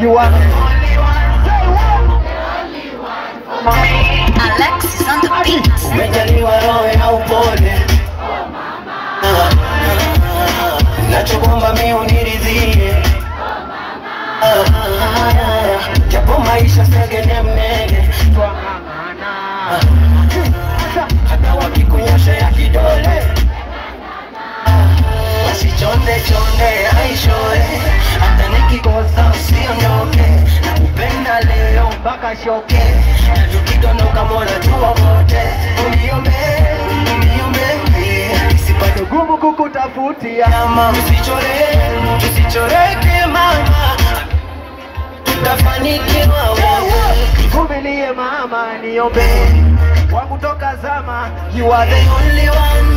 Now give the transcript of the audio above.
You are the only one. Say what? The only one for me. Alex is on the beat. Umejaliwa roho ya upole. Oh mama. Nachoomba mimi uniridhie. Oh mama. Japo maisha segene mnene, Twang'ang'ana. Hata wakikunyoshea kidole, basi chonde chonde aishoe. Hata nikikosa usiondoke, nakupenda leo mpaka shoke. Na tukidondoka Mola tuokote. Uniombe, uniombe, Isipate gumu kukutafutia. Mama, usichore, usichoreke mama, tutafanikiwa wote. Vumilie mama, niombe wangu toka zama. You are the Only one.